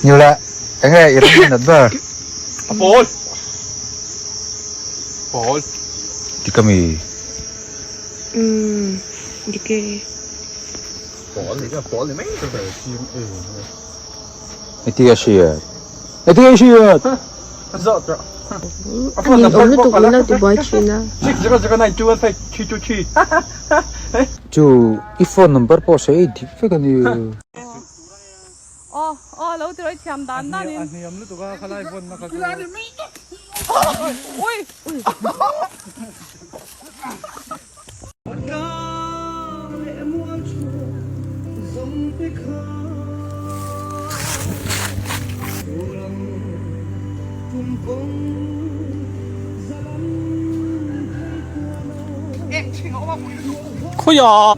Nula, enge i ram nat ber? A pawl. Pawl. Dik ami? Umm, dik e. Pawl ni chuan pawl ni mai tur ber chim e. Engtin a hriat? Engtin a hriat? A zawt rawh. A nin awm lutuk min lo ti buai thin a. 6009215323. Chu i phone number pawh sawi ei dik vek a ni. Aw aw lo ti rawih thiam dan dan in. A hniam lutuk a khalai vawn na kha chu. Ui. Khawiah.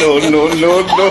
No, no, no, no.